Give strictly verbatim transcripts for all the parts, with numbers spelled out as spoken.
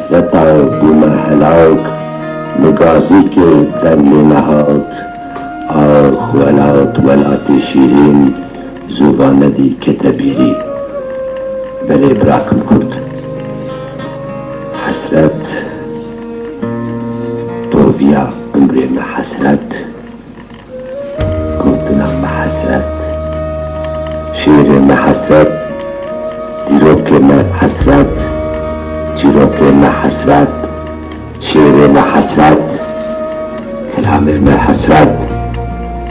Hesreta bûme helak, li gazîkê deng lê nehat, ax welat, welatê şîrîn, zû va nedî kete bîrî. Belê birakim Kurd. Hesret, toviya umrê me hesret. Gotina me hesret, şêrê me hesret, dîrokê me hesret, çîrokê me hesret, şêrê me hesret, kelamê me hesret,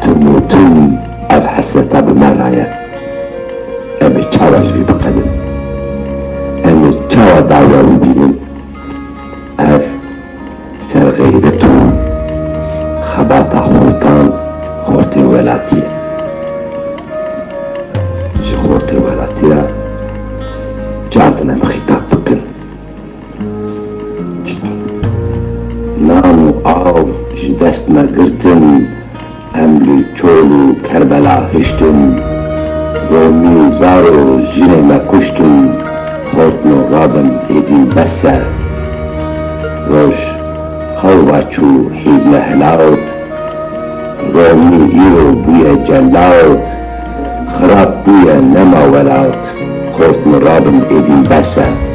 tim û tim ev hesreta bi me re ye. Em ê çawa ji vî biqedin? Em ê çawa dawiya wî bînin? Ev ser xeyret û xebata xortan, xortê welatiyê. Ji xortê welatiya cardin em xîtab bikin. Nan û av ji dest me girtin, em li Çol û Kerbela hiştin, Romî, zar û jinê me kuştin, xortno rabin êdî bes e. Roj hewva çû hîv me helawt, Romî îro bûye celawt, xirab bûye nema welawt, xortno rabin êdî bes e.